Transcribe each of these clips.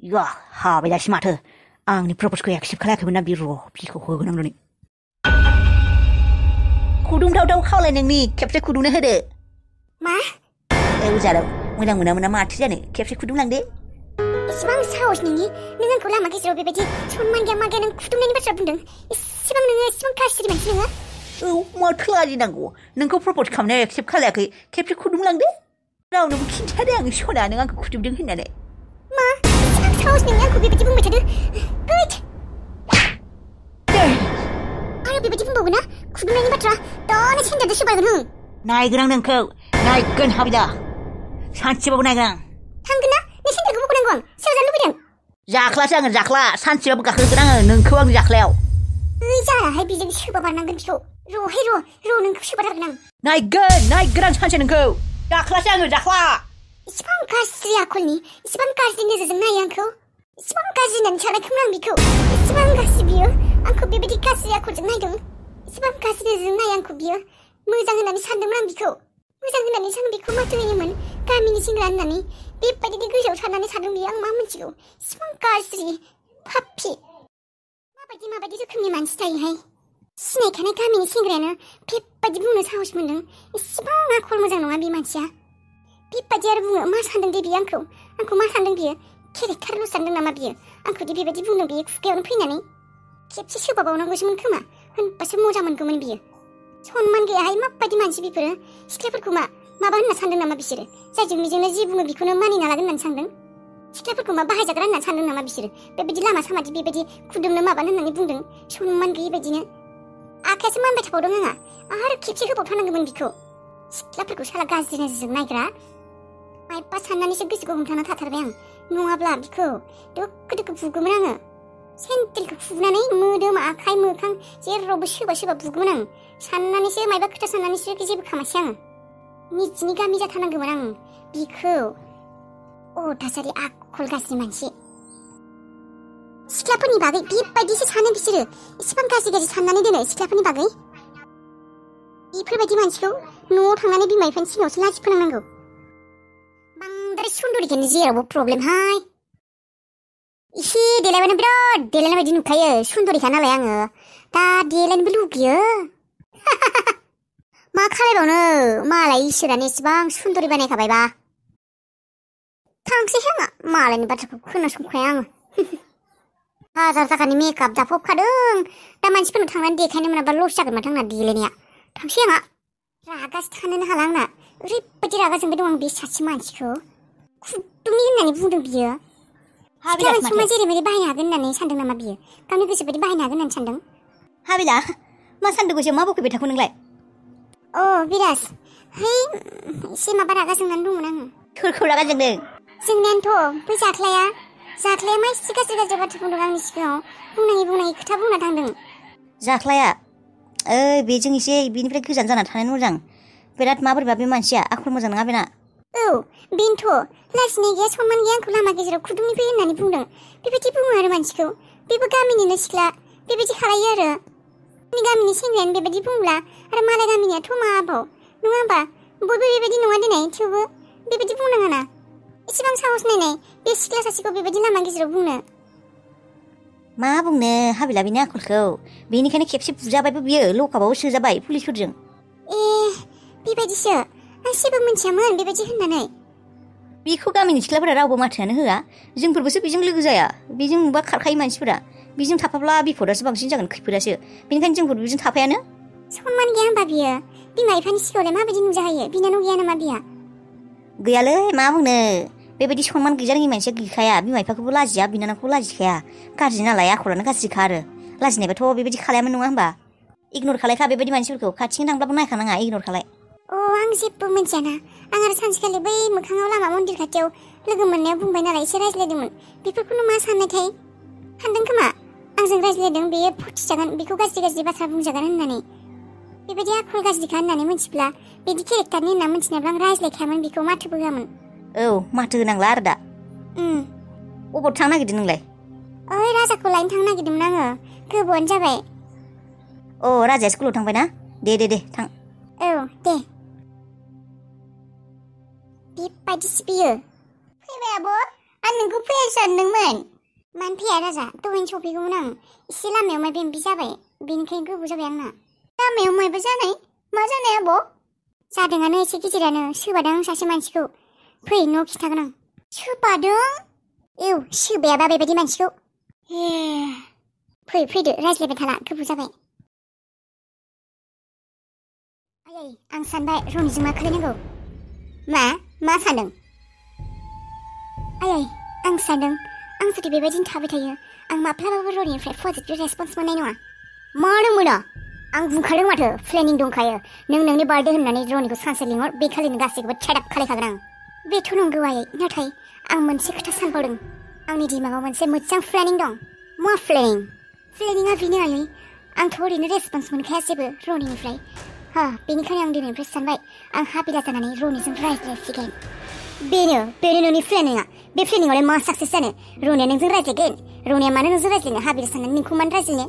या हाबाय दासि माथो आंनि प्रप'जखौ एक्सेप्ट खालायाखैमोन ना बिर' बिखौ होगोन आं दिनै खुदुंथावथाव खावलाय नोंनि खेबसे खुदुंनो होदो मा जादों मोजां मोना माथो जानो खेबसे खुदुंलांदो इसेबां साहस नोंनि नों आंखौ लामा गेजेराव बेबायदि सनमान गैया मा गैया नों खुदुमनायनि बाथ्रा बुंदों इसेबां गाज्रि मानसि नोङो औ माथो लाजिनांगौ नोंखौ प्रप'ज खालामनाया एक्सेप्ट खालायाखै खेबसे खुदुंलांदो रावनोबो खिन्थादो आं सना नों आंखौ खुदुमदों होननानै मा इसेबां साहस नोंनि आंखौ बेबायदि बुंबाय थादो गैद आरो बेबायदि बुंबावगोन ना खुदुमनायनि बाथ्रा दानो सेन्टारजों सोबायगोन हों नायगोन आं नोंखौ नायगोन हाबिदा सानसेबाबो नायगोन आं थांगोन ना नों सेन्टारखौ बखनांगौ आं सोर जानो लुबैदों जाख्लासो आङो जाख्ला सानसेबाबो गाखोगोन आङो नोंखौ आं जाख्लायाव जायाहाय बेजों सोबा बारनांगोन बिखौ र'हाय र' नोंखौ सोबाथारगोन आं नायगोन आं सानसे नोंखौ जाख्लासो आङो जाख्ला इसेबां गाज्रि आखलनि इसेबां गाज्रि नोजोरजों नायो आंखौ इसेबां गाज्रि होननानै सानाखैमोन आं बिखौ इसेबां गाज्रि बियो आंखौ बेबायदि गाज्रि आखलजों नायदों इसेबां गाज्रि नोजोरजों नायो आंखौ बियो मोजां होननानै सानदोंमोन आं बिखौ मोजां होननानै आं बिखौ माथो होयोमोन गामिनि सेंग्रा होननानै बेबायदि गोजौआव साननानै सानदों बियो आं मा मिथिगौ इसेबां गाज्रि पापि माबायदि रोखोमनि मानसि थायोहाय सिनायखानाय गामिनि सेंग्रायानो बेबायदि बुंनो साहस मोनदों इसेबां आखल मोजां नङा बे मानसिया बेबायदि आरो बुङो मा सानदों दे बियो आंखौ मा सानदों बियो केरेक्टारल' सानदों नामा बियो आंखौ दे बेबायदि बुंदों बियो खुगायावनो फैनानै खेबसे सोबाबावनांगौसोमोन खोमा होनबासो मोजां मोनगौमोन बियो सनमान गैयाहाय माबायदि मानसि बेफोरो सिख्लाफोरखौ माबा होनना सानदों नामा बिसोरो जायजों बेजोंनो जि बुङो बेखौनो मानिना लागोन होननानै सानदों सिख्लाफोरखौ मा बाहायजाग्रा होननानै सानदों नामा बिसोरो बेबायदि लामा सामादि बेबायदि खुदुमनो माबानो होननानै बुंदों सनमान गैयि बायदिनो आखायासो मानबाय थाबावदों आंहा आरो खेबसे होबावथारनांगौमोन बिखौ सिख्लाफोरखौ साला गाज्रि नोजोरजों नायग्रा मायबा साननानैसो गोसोखौ हमथाना थाथारबाय आं नङाब्ला बिखौ दोखो बुगौमोन आङो सेन्देलखौ खुनानै मोदोम आखाइ मोखां जेरावबो सोबा बुगौमोन आं साननानैसो मायबा खोथा साननानैसो जेबो खामासै आङो निजिनि गामि जाथारनांगौमोन आं बिखौ थासारि आखल गाज्रि मानसि सिख्लाफोरनि बागै बेबायदिसो सानो बिसोरो इसेबां गाज्रि साननानै दोनो सिख्लाफोरनि बागै बेफोरबायदि मानसिखौ न'आव थांनानै बिमा बिफानि सिगाङावसो लाजि फोनांनांगौ बांद्राय सुन्दरिखानि जेरावबो प्रब्लेमहाय एसे देलायबानो बिराद देलायनाय बायदि नुखायो सुन्दरिखा नालाय आङो दा देलायनोबो लुगैयो मा खालायबावनो मालाय इसोरानो एसेबां सुन्दरि बानायखाबायबा थांसै आङो मालायनि बाथ्राखौ खोनासंखाया आङो हाजार थाखानि मेकआप दाफबखादों दा मानसिफोरनाव थांनानै देखायनो मोनाबा लस जागोन माथो आंना देलायनाया थांसै आंहा रागासो थानोनो हाला आंना ओरैबायदि रागा जोंबाय दं आं बे सासे मानसिखौ खुदुमनि होननानै बुंदों बियो सिख्ला मानसिखौ मा जेरैबायदि बाहायनो हागोन होननानै सानदों नामा बियो गावनि गोसो बायदि बाहायनो हागोन होननानै सानदों हाबिला मा सानदों गोसो मा बखैबाय थाखो नोंलाय बिराज है एसे माबा रागा जोंनानै दंमोन आङो सोरखौ रागा जोंदों जोंनियानोथ' बै जाख्लाया मा एसे गाज्रि बाथ्रा बुंदों आंनि सिगाङाव बुंनाङि खोथा बुंना थांदों जाख्लाया बेजों एसे बिनिफ्राय गोजान जाना थानायानो मोजां बिराद माबोरैबा बे मानसिया आखल मोजां नङा बेना बेनोथ' लाजिनाय गैया सनमान गैया आंखौ लामा गेजेराव खुदुमनि फै होननानै बुंदों बेबायदि बुङो आरो मानसिखौ बेबो गामिनिनो सिख्ला बेबायदि खालायो आरो गामिनि सेंग्रायानो बेबायदि बुंब्ला आरो मालाय गामिनियाथ' माबाव नङा होमबा बयबो बेबायदि नङा दिनै थेवबो बेबायदि बुंनाङा ना इसेबां साहस नायनाय बे सिख्ला सासेखौ बेबायदि लामा गेजेराव बुंनो मा बुंनो हाबिला बेनि आखलखौ बेनिखायनो खेबसे बुजाबायबो बियो लकाबाव सोजाबाय पुलिसफोरजों बेबायदिसो आं जेबो मिथियामोन बेबायदि होननानै बेखौ गामिनि सिख्लाफोरा रावबो माथोआनो होआ जोंफोरबोसो बेजों लोगो जाया बेजों नुबा खारखायो मानसिफोरा बेजों थाफाब्ला बिपदासो बांसिन जागोन खैफोदासो बेनिखायनो जोंफोर बेजों थाफायानो सनमान गैया होनबा बियो बिमा बिफानि सिगाङावलाय माबायदि नुजाहैयो बिनानाव गैया नामा बिहा गैयालै मा बुंनो बेबायदि सनमान गैजारोङि मानसिया गैखाया बिमा बिफाखौबो लाजिया बिनानावखौबो लाजिखाया गाज्रि नालाय आखलानो गाज्रिखा आरो लाजिनायबाथ' बेबायदि खालायामोन नङा होमबा इगनर खालायखा बेबायदि मानसिफोरखौ खाथिजों थांब्लाबो नायखानाङा इगनर खालाय आं जेबो मिथियाना आं आरो सानसेखालि बै मोखाङाव लामा मन्दिर खाथियाव लोगो मोननायाव बुंबाय नालाय एसे रायज्लायदोंमोन बेफोरखौनो मा साननायथाय सानदों खोमा आंजों रायज्लायदों बेयो फुथिजागोन बेखौ गाज्रि बाथ्रा बुंजागोन होननानै बेबायदि आखल गाज्रिखा होननानै मिथिब्ला बिदि केरेक्टारनि होनना मिथिनायब्ला आं रायज्लायखायामोन बेखौ माथोबो होआमोन माथो होनांला आरो दा अबाव थांनो नागिरदों नोंलाय राजाखौ लायनो थांनो नागिरदोंमोन आङो गोबावानो जाबाय राजाया स्कुलाव थांबाय ना दे थां दे बेबायदिसो बियो फैबाय आब' आं नोंखौ फैया सानदोंमोन। मानो फैया राजा? दहायनो सफैगौमोन आं। एसे लामायाव माबा माबि जाबाय, बेनिखायनो गोबाव जाबाय आंना। लामायाव माबा जानाय? मा जानाय आब'? जादोंआनो एसे गिदिरानो। सोबादों आं सासे मानसिखौ। फै न' खिन्थागोन आं। सोबादों? औ, सोबायाबा बेबायदि मानसिखौ। फैदो, रायज्लायबाय थाला, गोबाव जाबाय। आयै, आं सानबाय रनिजों मा खालायनांगौ। मा सानदों? आयै, आं सानदों आं जुदि बेबायदिनो थाबाय थायो, आं माब्लाबाबो रनिनिफ्राय पजिटिभ रेसपन्स मोननाय नङा। मानो मोना? आं बुंखादों माथो, प्लेनिं दंखायो। नों नोंनि बार्थडे होननानै रनिखौ सानसे लिंहर, बे खालिनो गासैखौबो ट्रेड आप खालायखागोन आं। बेथ' नंगौ आयै, नाथाय आं मोनसे खोथा सानबावदों। आंनि दिमागाव मोनसे मोजां प्लेनिं दं। मा प्लेनिं? प्लेनिंआ बेनो आयै, आंथ' ओरैनो रेसपन्स मोनखाया जेबो रनिनिफ्राय। बेनिखायनो आं दिनैनिफ्राय सानबाय, आं हाबिला जानानै रनिजों रायज्लायसिगोन। बेनो नोंनि प्लेनिंआ। बे प्लेनिंआवलाय मा साक्सेस जानो? रनिया नोंजों रायज्लायगोन। रनिया मानो नोंजों रायज्लायनो? हाबिला साननानै नोंखौ मानो रायज्लायनो?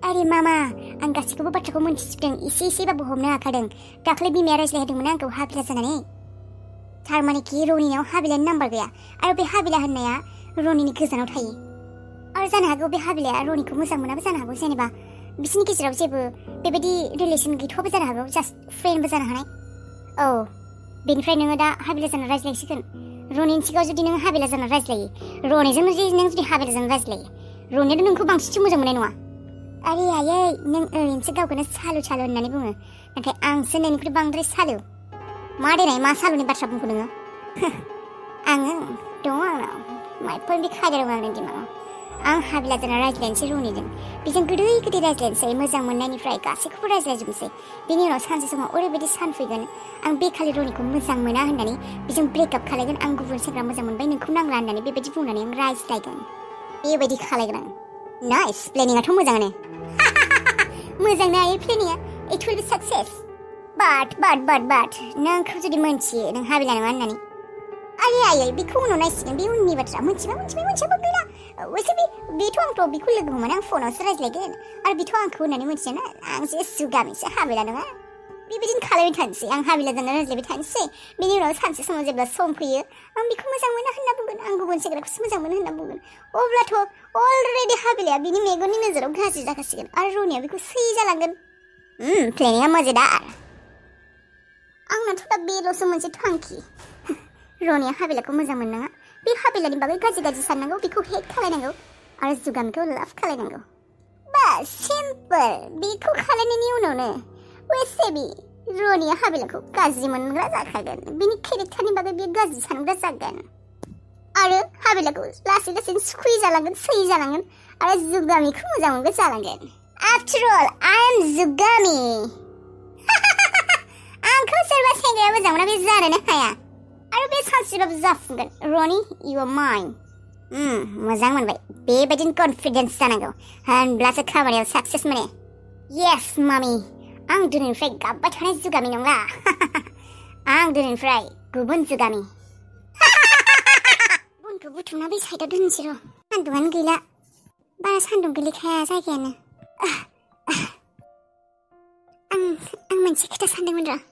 आरे मामा, आं गासैखौबो बाथ्राखौ मोनथिजोबदों। एसेबाबो हमनो हाखादों। दाख्लै बिमाया रायज्लायहोदोंमोन आंखौ हाबिला जानानै। थारमानेखि रनिनाव हाबिलानि नाम्बार गैया, आरो बे हाबिला होननाया रनिनि गोजानाव थायो। आरो जानो हागौ बे हाबिलाया रनिखौ मोजां मोनाबो जानो हागौ। जेनेबा बिसोरनि गेजेराव जेबो बेबायदि रिलेसन गैथ'वाबो जानो हागौ, जास्ट फ्रेन्डबो जानो हानाय। औ, बेनिफ्राय नोङो दा हाबिला जाना रायज्लायसिगोन। रनिनि सिगाङाव जुदि नों हाबिला जाना रायज्लायो, रनिजों नों जुदि हाबिला जाना रायज्लायो, रनियाथ' नोंखौ बांसिनसो मोजां मोननाय नङा। आरे आयै, नों ओरैनोसो गावखौनो सालु होननानै बुङो, नाथाय आंसो नोंनिख्रुइ बांद्राय सालु। मा देनाय मा सालुनि बाथ्रा बुंखो नोङो? आङो दङ आंनाव माइफोर बे खायदा दं आंनि दिमागाव। आं हाबिला जाना रायज्लायनोसै रनिजों। बेजों गोदै रायज्लायनोसै, मोजां मोननायनिफ्राय गासैखौबो रायज्लायजोबनोसै। बेनि उनाव सानसे समाव ओरैबायदि सान फैगोन, आं बे खालि रनिखौ मोजां मोना होननानै बेजों ब्रेकआप खालायगोन। आं गुबुन सेंग्रा मोजां मोनबाय, नोंखौ नांला होननानै बेबायदि बुंनानै आं रायज्लायगोन। बेबायदि खालायगोन आं। नाइस, प्लेनिंआथ' मोजाङानो। मोजांना आयै प्लेनिंआ? It will be success. But नोंखौ जुदि मोनथियो नों हाबिला नङा होननानै। आयै, बेखौ उनाव नायसिगोन, बे उननि बाथ्रा। मोनथियाबा गैला। बेथ' आंथ' बेखौ लोगो हमोन, आं फनावसो रायज्लायगोन। आरो बेथ' आंखौ होननानै मोनथियाना, आं जे जुगामिसो, हाबिला नङा। बेबायदिनो खालायबाय थानोसै, आं हाबिला जाना रायज्लायबाय थानोसै। बेनि उनाव सानसे समाव जेब्ला सम फैयो, आं बेखौ मोजां मोना होनना बुंगोन, आं गुबुन सेंग्राखौसो मोजां मोनो होनना बुंगोन। अब्लाथ' अलरेडि हाबिलाया बिनि मेगननि नोजोराव गाज्रि जाखासिगोन, आरो रनिया बेखौ सै जालांगोन। प्लेनिंआ मजेदार। आंनाथ' दा बेल'सो मोनसे थांखि। रनिया हाबिलाखौ मोजां मोननाङा, बे हाबिलानि बागै गाज्रि साननांगौ, बेखौ हेट खालायनांगौ, आरो जुगामिखौ लाभ खालायनांगौ। बास, सिम्पोल। बेखौ खालायनायनि उनावनो वेसेबि रनिया हाबिलाखौ गाज्रि मोनग्रा जाखागोन। बिनि केरेक्टारनि बागै बियो गाज्रि सानग्रा जागोन, आरो हाबिलाखौ लासै सुखुयै जालांगोन, सै जालांगोन, आरो जुगामिखौ मोजां मोनग्रा जालांगोन। आफ्टर अल, आइ एम जुगामि। आंखौ सोरबा सेंग्राया मोजां मोना बे जानोनो हाया, आरो बे सानसेबाबो जाफुंगोन। रनि, इउ आर माइन। मोजां मोनबाय। बेबायदिनो कनफिडेन्स जानांगौ, होनब्लासो खामानियाव साक्सेस मोनो। येस मामि, आं दिनैनिफ्राय गाबबाय थानाय जुगामि नंला। आं दिनैनिफ्राय गुबुन जुगामि। बनखौ बुथुमना बै साइडआव दोनसै र', सान्दुंआनो गैला, बारा सान्दुं गोलैखाया जायगायानो। आं मोनसे खोथा सानदोंमोन र',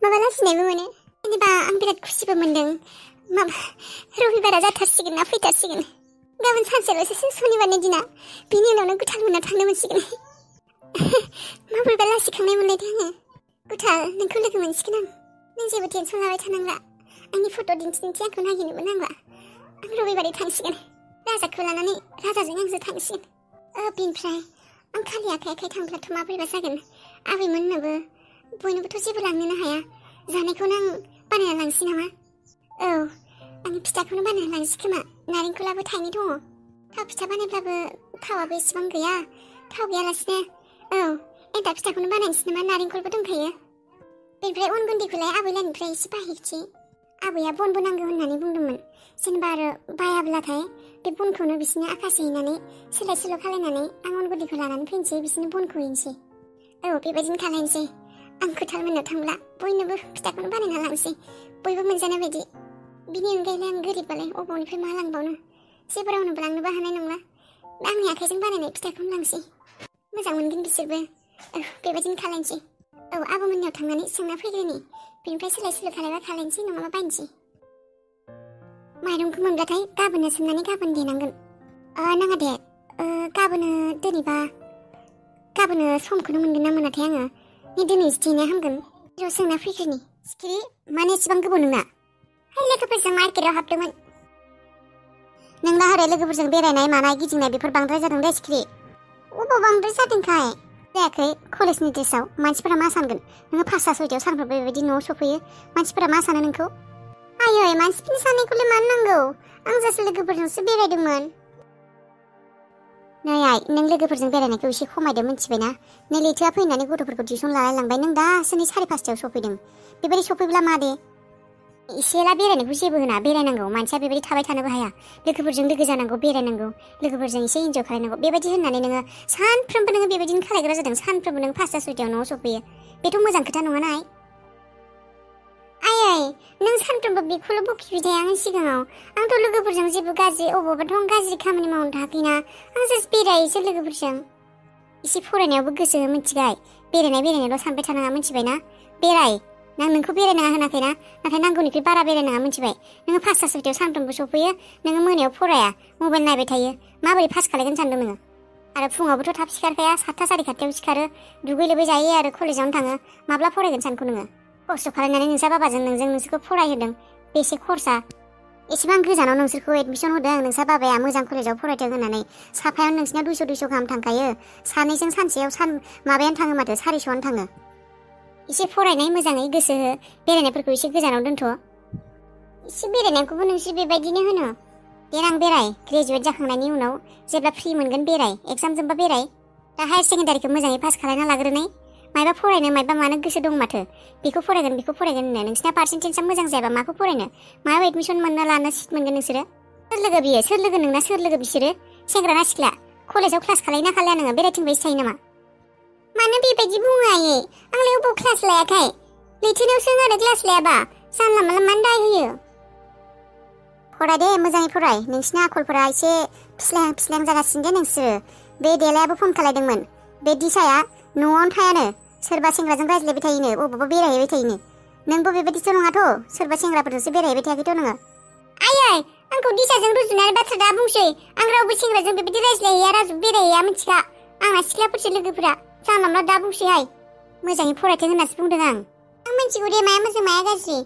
माबा लाजिनायबो मोनो। जेनेबा आं बिराद खुसिबो मोनदों। रबिबारा जाथारसिगोन ना, फैथारसिगोन। गाबोन सानसेल'सो सनिबारनि दिना, बिनि उनावनो गुथाल मोनना थांनो मोनसिगोन। माबोरैबा लासिखांनाय मोनलायदों आङो। गुथाल, नोंखौ लोगो मोनसिगोन आं। नों जेबो टेनसन लाबाय थानांला, आंनि फट' दिन्थि आंखौ नागिरनोबो नांला। आं रबिबारै थांसिगोन, राजाखौ लानानै राजाजों आंजों थांसिगोन। बेनिफ्राय आं खालि आखाइ थांब्लाथ' माबोरैबा जागोन। आबैमोननोबो बयनोबोथ' जेबो लांनोनो हाया। जानायखौनो आं बानायना लांसै नामा? औ, आं फिथाखौनो बानायना लांसै खोमा। नारेंखलाबो थाइनै दङ। थाव फिथा बानायब्लाबो थावाबो एसेबां गैया। थाव गैयालासिनो एन्थाब फिथाखौनो बानायनोसै नामा? नारेंखलबो दंखायो। बेनिफ्राय अन गुन्दैखौलाय आबैलानिफ्राय एसे बायहैसै। आबैया बनबो नांगौ होननानै बुंदोंमोन। जेनेबा आरो बायाब्लाथाय बे बनखौनो बिसोरनो आखासे हैनानै सोलाय सोल' खालायनानै आं अन गुन्दैखौ लानानै फैनोसै, बिसोरनो बनखौ हैनोसै। बेबायदिनो खालायनोसै। आं गुथाल मोननाव थांब्ला बयनोबो फिथाखौनो बानायना लांसै, बयबो मोनजानाय बायदि। बिनि अनगायैलाय आं गोरिबबालाय अबावनिफ्राय मा लांबावनो? जेबो रावनोबो लांनोबो हानाय नंला। आंनि आखाइजों बानायनाय फिथाखौनो लांसै, मोजां मोनगोन बिसोरबो। बेबायदिनो खालायनोसै। आब'मोननियाव थांनानै सोंना फैग्रोनि, बेनिफ्राय सोलाय सोल' खालायबा खालायनोसै, नङाबा बायनोसै। माइरंखौ मोनब्लाथाय गाबोननो सोमनानै गाबोन देनांगोन। नाङा दे, गाबोनो समखौनो मोनगोन ना मोनाथाय आङो। दिनैसो देनाया हामगोन। र' सोंना फैग्रोनि। सिखिरि, मानो एसेबां गोबाव नोंना? लोगोफोरजों मार्केटाव हाबदोंमोन। नोंना हरै लोगोफोरजों बेरायनाय मानाय गिदिंनाय बेफोर बांद्राय जादों दे सिखिरि। अबाव बांद्राय जादोंखाय? जायाखै, कलेजनि ड्रेसाव मानसिफोरा मा सानगोन? नोङो 5-6टायाव सानफ्रोमबो बेबायदि न'आव सफैयो। मानसिफोरा मा सानो नोंखौ? आयै, मानसिफोरनि साननायखौलाय मानो नांगौ? आं जास्ट लोगोफोरजोंसो बेरायदोंमोन। नै आइ, नों लोगोफोरजों बेरायनायखौ एसे खमायदो, मिन्थिबायना? नै लैथोआ फैनानै गथ'फोरखौ टिउसन लालायलांबाय, नों दासो 5:30 सफैदों। बेबायदि सफैब्ला मा दे? एसेला बेरायनायखौ जेबो होना, बेरायनांगौ। मानसिया बेबायदि थाबाय थानोबो हाया। लोगोफोरजों लोगो जानांगौ, बेरायनांगौ, लोगोफोरजों एसे इन्जय खालायनांगौ। बेबायदि होननानै नोङो सानफ्रोमबो नोङो बेबायदिनो खालायग्रा जादों। सानफ्रोमबो नों 5-6टायाव न'आव सफैयो। बेथ' मोजां खोथा नङा ना आयै। नों सानफ्रोमबो बेखौल' बखिबाय थाया आंनि सिगाङाव। आंथ' लोगोफोरजों जेबो गाज्रि अबावबाथ' गाज्रि खामानि मावनो थाङाखैना। आं जास्ट बेरायोसो लोगोफोरजों। एसे फरायनायावबो गोसो हो, मिथिबाय? बेरायनायल' सानबाय थानाङा, मिथिबायना? बेराय। आं नोंखौ बेरायनाङा होनाखैना, नाथाय नांगौनिख्रुइ बारा बेरायनाङा, मिथिबाय? नोङो 5-6टायाव सानफ्रोमबो सफैयो, नोङो मोनायाव फराया, मबाइल नायबाय थायो। माबोरै पास खालायगोन सानदों नोङो? आरो फुङावबोथ' थाब सिखारखाया, 7:00 7:30 सिखारो, दुगै लोबै जायो आरो कलेजावनो थाङो। माब्ला फरायगोन सानखो नोङो? खस्थ' खालायनानै नोंसा बाबाजों नोंसोरखौ फरायहोदों, बेसे खरसा। एसेबां गोजानाव नोंसोरखौ एडमिसन होदों, नोंसा बाबाया मोजां कलेजाव फरायथों होननानै। साफायावनो नोंसिना 200 गाहाम थांखायो। सानैजों सानसेयाव माबायानो थाङो माथो, 400आनो थाङो। एसे फरायनाय मोजाङै गोसो हो, बेरायनायफोरखौ एसे गोजानाव दोनथ'। एसे बेरायनायखौबो नोंसोर बेबायदिनो होनो। देनां बेराय, ग्रेजुवेट जाखांनायनि उनाव जेब्ला फ्रि मोनगोन बेराय, एग्जाम जोबबा बेराय। दा हायार सेकेन्डारिखौ मोजाङै पास खालायना लाग्रोनाय। मायबा फरायनो मायबा मानो गोसो दं माथो। बेखौ फरायगोन होननो। नोंसिना पार्सेन्टेजआ मोजां जायाबा माखौ फरायनो? मायाव एडमिसन मोनना लानो सिट मोनगोन नोंसोरो? सोर लोगो बियो? सोर लोगो नोंना? सोर लोगो बिसोरो? सेंग्रा ना सिख्ला? कलेजाव क्लास खालायना खालाया नोङो? बेरायथिंबायसो थायो नामा? मानो बेबायदि बुङो आयै? आंलाय अबाव क्लास लायाखै? लैथोनावसो आरो क्लास लायाबा। जानला मानला मानो दाय होयो? फराय दे, मोजाङै फराय। नोंसिना आखलफोरा एसे फिस्लें जागासिनो दे नोंसोरो। बे देलायाबो फन खालायदोंमोन। बे दिसाया न'आवनो थायानो, सोरबा सेंग्राजों रायज्लायबाय थायोनो, अबावबा बेरायहैबाय थायोनो। नोंबो बेबायदिथ' नङाथ'? सोरबा सेंग्राफोरजोंसो बेरायहैबाय थायाखैथ' नोङो? आयै, आंखौ दिसाजों रुजुनानै बाथ्रा दा बुंसै। आं रावबो सेंग्राजों बेबायदि रायज्लायहैया, रावजों बेरायहैया, मिथिखा? आंना सिख्लाफोरसो लोगोफोरा। जानला मानला दा बुंसैहाय। मोजाङै फरायथों होननासो बुंदों आं। आं मिथिगौ दे माया मोजां माया गाज्रि।